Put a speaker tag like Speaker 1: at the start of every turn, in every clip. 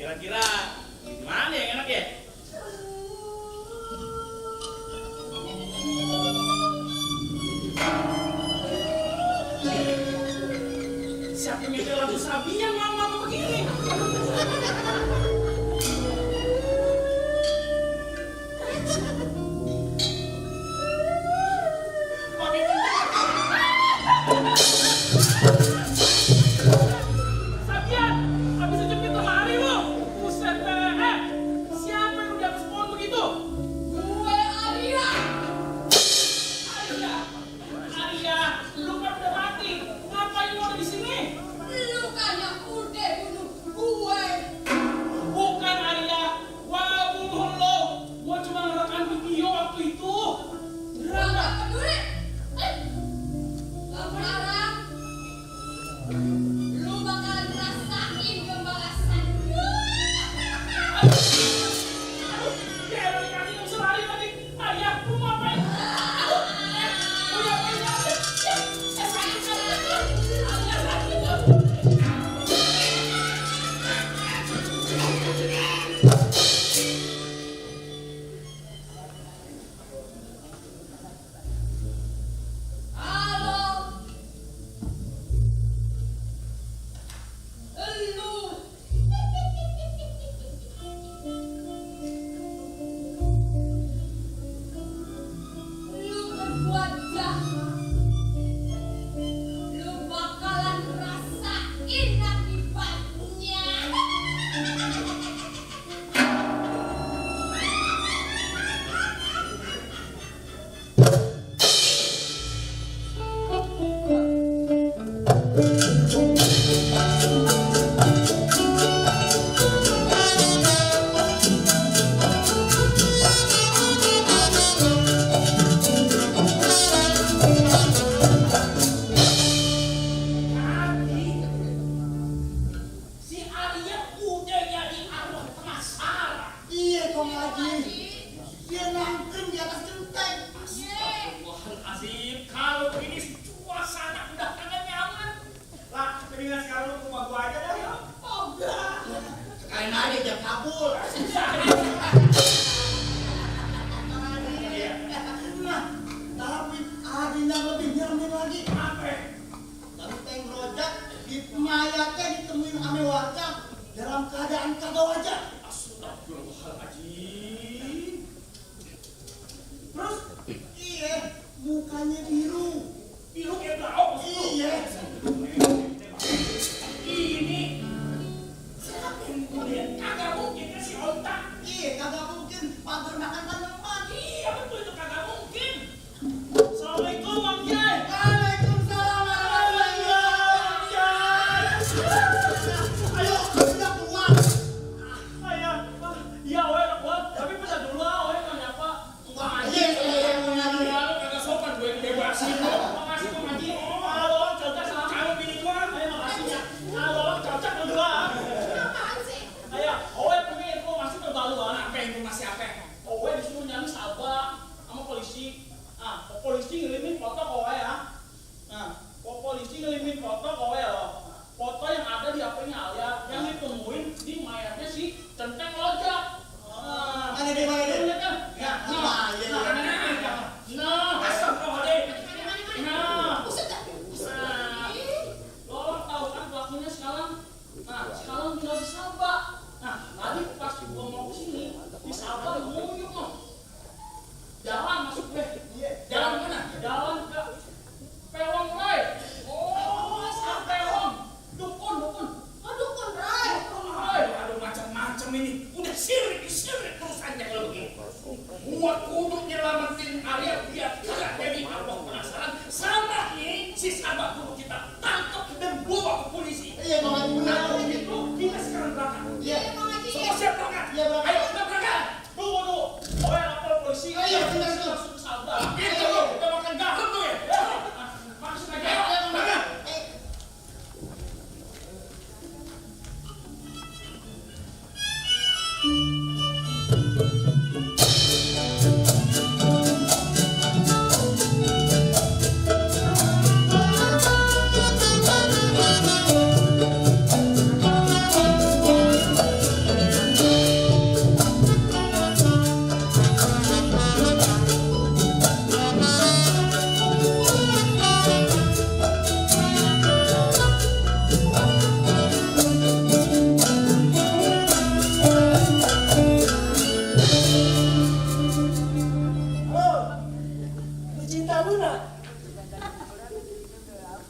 Speaker 1: Kira-kira gimana yang enak ya? Siapa yang nyetel lagu Sabian malam-malam begini? Makin kencang. Sabian, habis jepit lemari lu. Buset deh. Siapa yang udah habis pohon begitu?
Speaker 2: Gue Arya.
Speaker 1: Arya, lu kan udah mati. Ngapain lu ada di sini?
Speaker 2: Lu kan yang udah bunuh gue.
Speaker 1: Bukan Arya, gua bunuh lo. Gua cuma ngerekam video waktu itu.
Speaker 2: Gak peduli. Sekarang lu bakalan ngerasain pembalasan.
Speaker 1: Ya, lo dikasih yang selari tadi. Arya, lu mau ngapain? Lu ngapain lagi?
Speaker 2: Halo. Lu. Lu berbuat jahat. Lu bakalan rasain akibatnya.
Speaker 1: Si Arya udah jadi arwah penasaran.
Speaker 3: Iya Kong Haji, dia nangkring di atas genteng.
Speaker 1: Astagfirullahaladzim, kalau begini suasana udah kagak nyaman. Lah, mendingan sekarang lu ke rumah gua aja dah ya.
Speaker 3: Enggak, sekalian aja dia kabur. Nah, tapi ada yang lebih nyaman lagi.
Speaker 1: Apa?
Speaker 3: Genteng rojak di mayatnya ditemuin ame warga dalam keadaan kagak wajar.
Speaker 1: Astagfirullahaladzim.
Speaker 3: Terus, iya, mukanya biru.
Speaker 1: Biru kayak blau.
Speaker 3: Iya.
Speaker 1: Ini siapa yang gua lihat? Kagak mungkin kan si Onta.
Speaker 3: Iya, kagak mungkin pagar makan tanaman.
Speaker 1: Iya betul itu kagak mungkin. Assalamualaikum Bang Jai.
Speaker 3: Waalaikumsalam warahmatullahi wabarakatuh. Ayo, kita keluar.
Speaker 1: Ayah, iya weh, tapi pesan dulu weh, nanya apa?
Speaker 3: Wah, iya, saya mau nyanyi.
Speaker 1: Lu kagak sopan gue bebasin lo. Makasih Bang Haji. Halo, cocok sama calon bini gua. Ayo makasih ya. Halo, cocok berdua.
Speaker 2: Apaan sih?
Speaker 1: Ayo, owe pengen gua masuk ke baluan. Apa yang gua masih apa? Owe disuruh nyanyi sabak sama polisi. Ah, polisi ngirimin foto owe ya. Nah, polisi ngirimin foto owe loh. Foto yang ada di HP-nya Alia yang ditemuin di mayatnya si Centeng Lojak.
Speaker 3: Mana dia, mana dia?
Speaker 1: Lihat kan? Ya,
Speaker 3: Nah, iya, iya.
Speaker 1: Nah, astagfirullahaladzim. Nah,
Speaker 2: Buset dah.
Speaker 1: lo tahu kan pelakunya sekarang? Nah, sekarang tinggal di Sabah. Nah, tadi pas gua mau kesini, di Sabah nguyung loh. Jalan masuk gue. Jalan mana? Jalan ke Pewang Rai. Oh, Pewang. Dukun.
Speaker 2: Oh, dukun, Ray.
Speaker 1: Dukun Rai. kamu ini udah sirik urusannya kalau begini. Gua kudu nyelamatin Arya biar kagak jadi abang penasaran sama nih si sahabat guru kita tangkap dan bawa ke polisi.
Speaker 3: Iya, Bang Haji benar.
Speaker 1: Itu kita sekarang berangkat.
Speaker 3: Iya,
Speaker 2: Bang Haji.
Speaker 1: Semua siap berangkat.
Speaker 3: Iya, berangkat.
Speaker 1: Ayo kita berangkat. Tunggu. Oh ya lapor polisi.
Speaker 3: Iya, benar.
Speaker 1: Langsung sahabat. Itu kita makan garam tuh ya. Langsung aja. Ayo berangkat.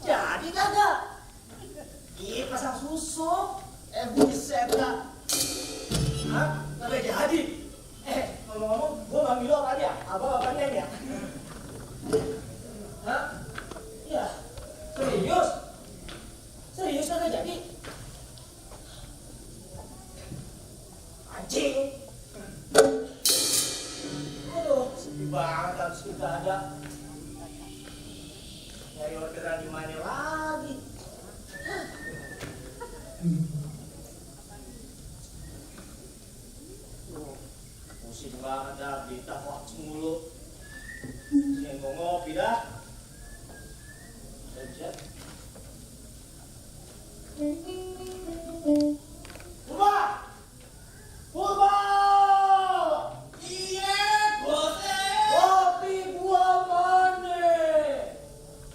Speaker 3: Jadi kagak? Iya pasang susuk. Buset dah. Hah? Kagak jadi? Ngomong-ngomong, gua manggil lo apa dia? Abang apa Neng ya? Hah? Iya. Serius? Serius kagak jadi? Anjing. Aduh, sepi banget harus kita ada. Nyari orderan di mana lagi? Pusing banget dah, berita hoax mulu. Yang mau ngopi dah. Cek. Purba! Purba!
Speaker 1: Iya, bose.
Speaker 3: Kopi buah mana?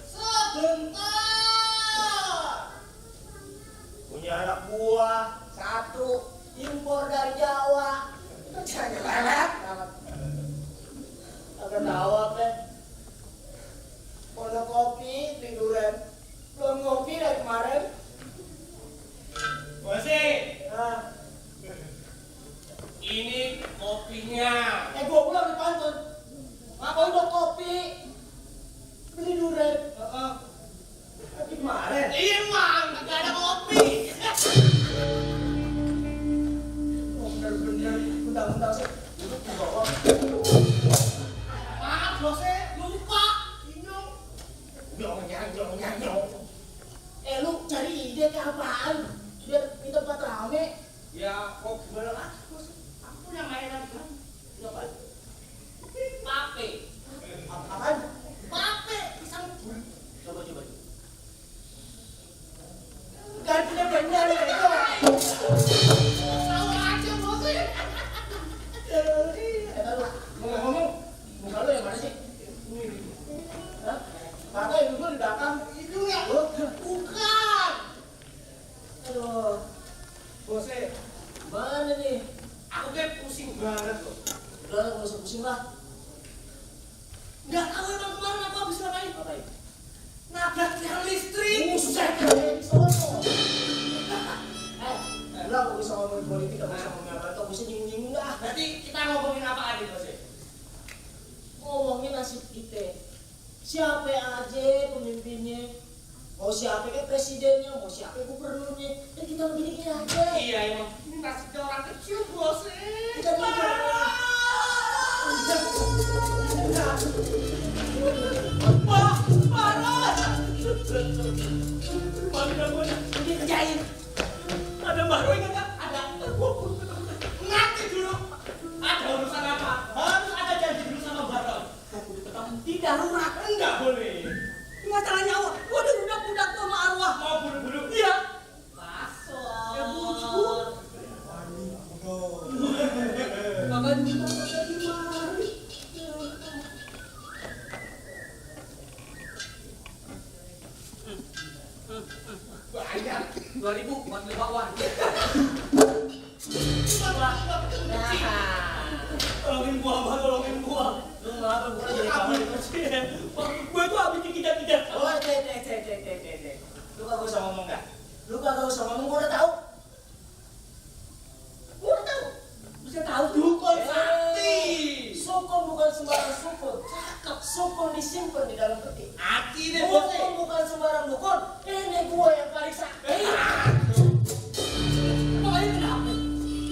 Speaker 2: Sebentar.
Speaker 3: Punya anak buah satu impor dari Jawa. Kerjanya lelet banget. Agak tahu apa? Kalau kopi tiduran. Belum ngopi dari kemarin.
Speaker 1: Bose,
Speaker 3: Nah,
Speaker 1: ini kopinya.
Speaker 3: gua pulang di pantun. Ngapain udah kopi? Beli durian. Kopi kemarin.
Speaker 1: Iya, Mang, gak ada kopi.
Speaker 3: Oh, bener-bener. Bentar sih. Duduk di bawah.
Speaker 1: Maaf, bose, lupa.
Speaker 3: Nyong. Lu cari ide ke apaan? Biar di tempat rame.
Speaker 1: Ya, kok gimana lah? Aku punya mainan kan.
Speaker 3: Apaan?
Speaker 1: Pape.
Speaker 3: Apaan?
Speaker 1: Pape, pisang.
Speaker 3: Coba. Gantinya benar ya itu.
Speaker 1: Tahu aja, bose.
Speaker 3: Ngomong-ngomong, muka lu yang mana sih? Hah? Pakai itu di belakang.
Speaker 1: Itu ya.
Speaker 3: Bukan. Aduh,
Speaker 1: Bose,
Speaker 3: mana nih?
Speaker 1: aku kayak pusing banget loh.
Speaker 3: Udah, nggak usah pusing lah.
Speaker 1: Nggak tahu emang kemarin aku habis ngapain? Nabrak tiang listrik.
Speaker 3: Buset, kayak di sono. Udah, aku bisa ngomongin politik, aku bisa ngomongin apa, aku bisa nyinggung-nyinggung dah.
Speaker 1: Berarti kita ngomongin apaan nih, Bose?
Speaker 3: Ngomongin nasib kita. Siapa aja pemimpinnya, mau siapa ke presidennya, mau siapa gubernurnya, dan kita begini aja.
Speaker 1: Iya, emang ini nasibnya orang kecil, Bose.
Speaker 3: Kita
Speaker 1: Wah, parah.
Speaker 3: Mana gue ini kerjain.
Speaker 1: Ada baru ingat kan? Ada. Ngerti dulu. Ada urusan apa? Harus ada janji dulu sama Baron.
Speaker 3: Di darurat.
Speaker 1: Enggak boleh.
Speaker 3: Masalah nyawa. Gua udah budak-budak sama arwah.
Speaker 1: Mau buru-buru?
Speaker 3: Iya.
Speaker 2: Masuk.
Speaker 3: Ya bujur. Makan di mari.
Speaker 1: Banyak.
Speaker 3: 2000 buat beli bakwan.
Speaker 1: Tolongin gua, Bang, tolongin gua.
Speaker 3: Lu ngapa bukan jadi kamar?
Speaker 1: Gue tuh habis dikejar-kejar.
Speaker 3: Oh, Lu kagak usah ngomong dah. Lu kagak usah ngomong, gua udah tahu. Gua udah tahu. sembarang sukun. Cakep, sukun disimpan di dalam peti.
Speaker 1: Hati deh bos.
Speaker 3: Dukun bukan sembarang dukun. Ini gue yang paling sakti.
Speaker 1: Makanya kenapa?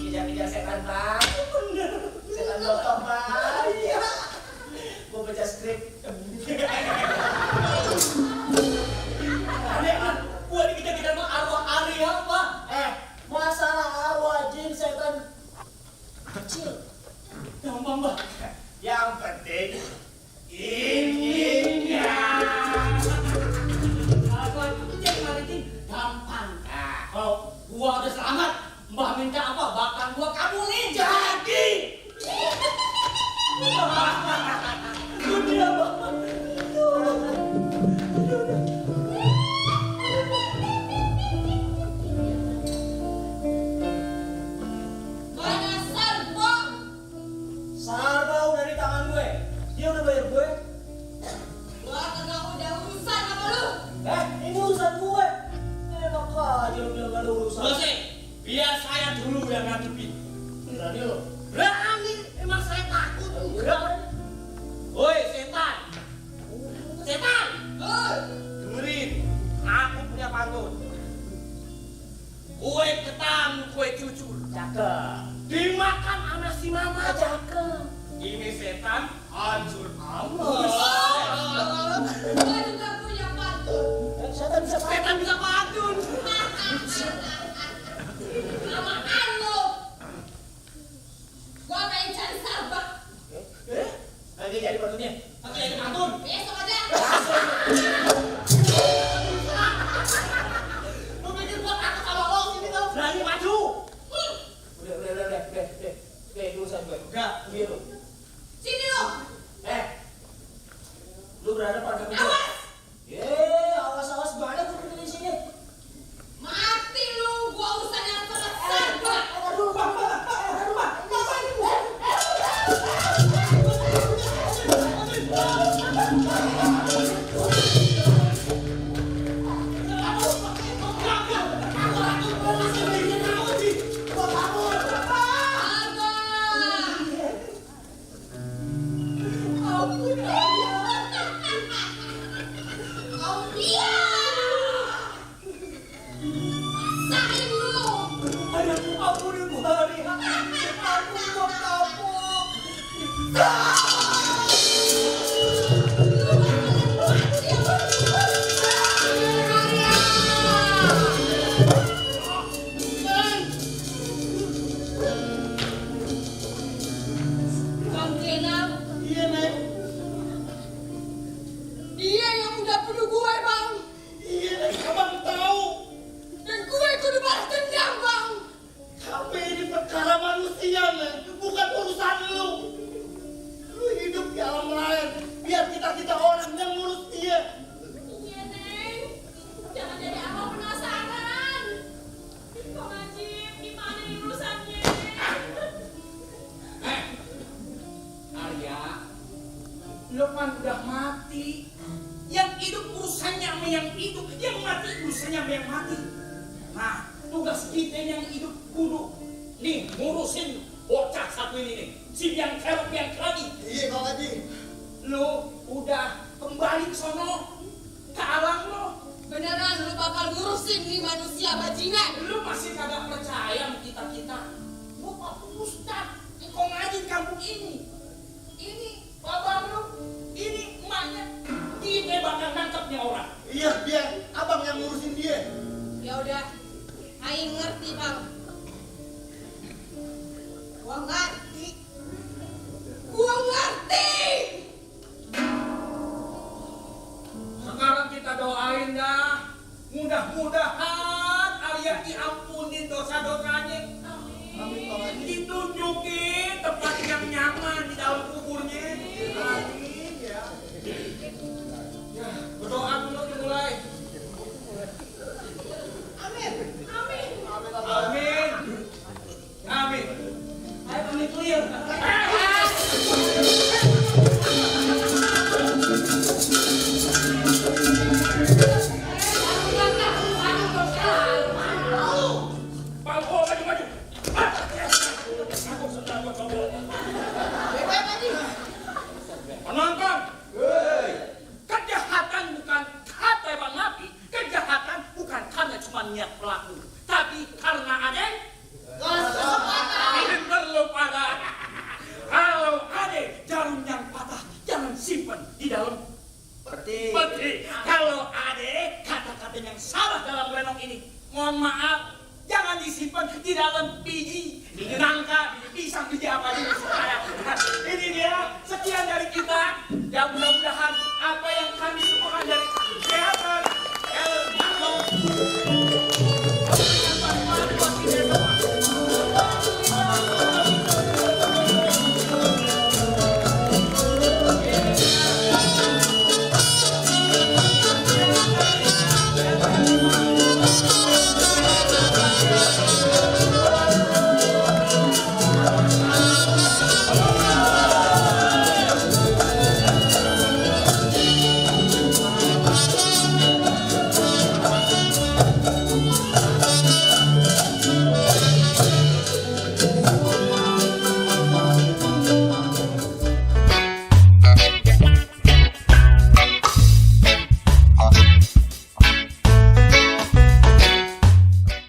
Speaker 3: Kejar-kejar setan bang. Bener. Setan botol bang. Iya. Gue baca skrip.
Speaker 1: Aneh kan? Gue dikejar-kejar sama arwah Arya pak.
Speaker 3: Masalah arwah jin setan kecil.
Speaker 1: Gampang bang.
Speaker 3: Yang penting
Speaker 1: Inginnya. Kalau cek maritim gampang. Kalau gua udah selamat, Mbah minta apa? Bakal gua kabulin. Jadi. Dunia bang.
Speaker 2: Mana Sarbo?
Speaker 3: Sarba udah di tangan gue. Dia udah bayar gue.
Speaker 2: Gua kagak udah urusan sama lu.
Speaker 3: Ini urusan gue. Enak aja lu bilang gak ada urusan.
Speaker 1: Selesai. Biar saya dulu yang ngadepin.
Speaker 3: Berani lo.
Speaker 1: Berani. Emang saya takut. Woi setan. Setan. Dengerin. Aku punya pantun. Kue ketan, kue cucur.
Speaker 3: Cakep.
Speaker 1: Dimakan sama si mama.
Speaker 3: Cakep.
Speaker 1: Ini setan hancur amat.
Speaker 2: Gua juga punya pantun.
Speaker 3: Setan bisa
Speaker 1: Setan bisa pantun.
Speaker 2: Lamaan lu. Gua pengen cari Sarba.
Speaker 3: Nanti jadi pantunnya.
Speaker 1: Oke, ini pantun.
Speaker 2: Besok aja.
Speaker 1: Lu pikir gua takut sama lo sini tau? Berani maju.
Speaker 3: Udah. Ini urusan gue.
Speaker 1: Udah.
Speaker 3: Iya lu.
Speaker 2: Sini lu.
Speaker 3: Lu berhadapan sama gue.
Speaker 2: Awas.
Speaker 3: Awas banget lu di sini.
Speaker 2: Mati lu. Gua urusannya sama Sarba.
Speaker 3: Aduh, Bang.
Speaker 2: Dia yang udah bunuh gue, Bang.
Speaker 1: Iya, abang tahu.
Speaker 2: Dan gue kudu balas dendam, Bang.
Speaker 1: Tapi ini perkara manusia, Neng. Bukan urusan lu. Lu hidup di alam lain. Biar kita orang yang ngurus dia.
Speaker 2: Iya, Neng. Jangan jadi abang penasaran. Bang Haji, gimana ini urusannya?
Speaker 1: Arya, lu kan udah mati. Yang hidup urusannya sama yang hidup, yang mati urusannya sama yang mati. Nah, tugas kita yang hidup kudu nih ngurusin bocah satu ini nih, si yang kerap yang lagi.
Speaker 3: Iya, Bang Haji.
Speaker 1: Lu udah kembali ke sono, ke alam lo.
Speaker 2: Beneran lu bakal ngurusin nih manusia bajingan?
Speaker 1: Lu masih kagak percaya sama kita. Gua Pak Ustadz, kok ngaji di kampung ini. Ini babang lu, ini emaknya. Kita bakal nangkepnya orang.
Speaker 3: Iya, dia. Abang yang ngurusin dia.
Speaker 2: Ya udah, aing ngerti, Bang. Gua ngerti.
Speaker 1: Sekarang kita doain dah. Mudah-mudahan Arya diampunin dosa-dosanya.
Speaker 3: Amin, Bang Haji.
Speaker 1: Ditunjukin tempat yang nyaman di dalam kuburnya.